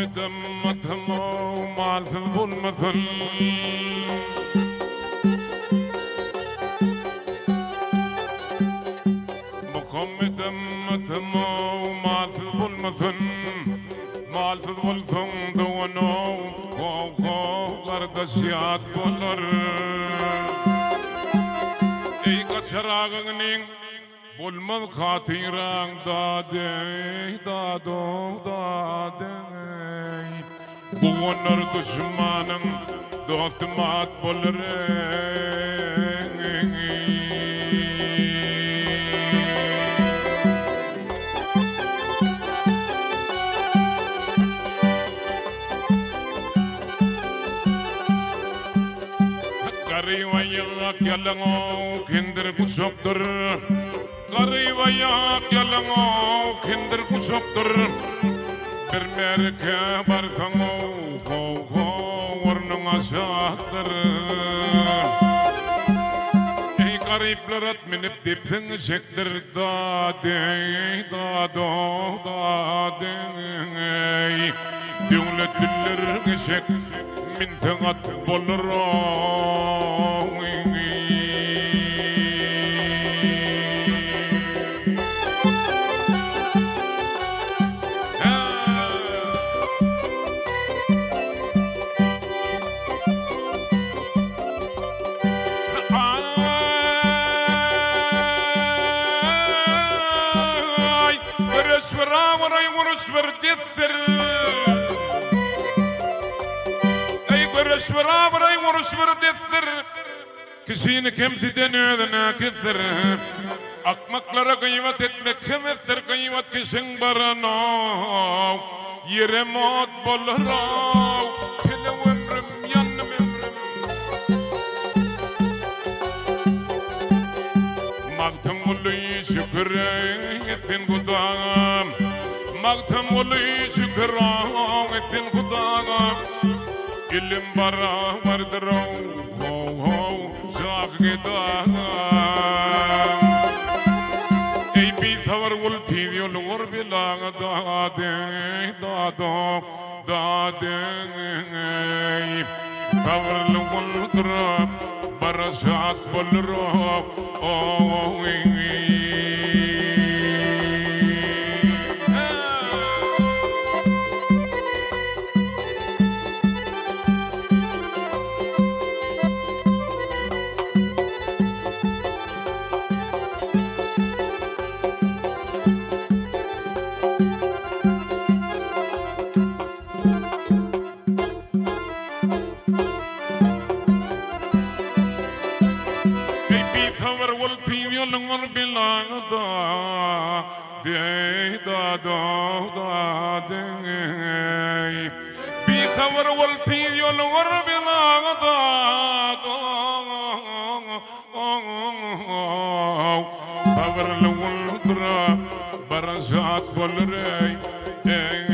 Muhammedem atam-ow malsyz bolmasyn. Muhammedem atam-ow malsyz bolmasyn. Malsyz bolsaň dogan-ow, ho-ho gardaş ýat bolar. Eý gaçar agaňyň Bolmaz hatyraň dadeý dado dadeý Guwanar duşmanyň dostum at bolar eý. Garyp aýak ýalaňok kendir guşakdyr. Garyp aýak ýalaňok kendir guşakdyr. Bir märeke barsaň ow-how-how ornuň aşakdyr. Eý garyplar at münüp depseň eşekdir dadeý dado dadeý. Döwletliler eşek Münseň at bolar-ow. Aý, göreş bir abraý, uruş bir desdir. Eý, göreş bir abraý, uruş bir desdir. Kişini kemsiden özüne kesdir. Akmaklara gyýbat etmek hebesdir, Gyýbat kişiň baranow, ýerem ot bolarow. Pelew ömrüm, ýandym ömrüm. Magtymguly şükür etsin Hudaga, Magtymguly şükür etsin Hudaga. Ilim barabardyr-ow, ho-how, şahy-gedaga. Eý, bisabyr gul tiz ýolugar belaga, dad-eý, dad-o, dad-eý. Sabyrly guldur, bara şat bolur-ow, o-ow-eý. Eý bisabyr bol tiz ýoluňyz belada Deý da do da deý Bisabyr bol tiz ýoluňyz belada Sabyrly boldur barajat bolar eý.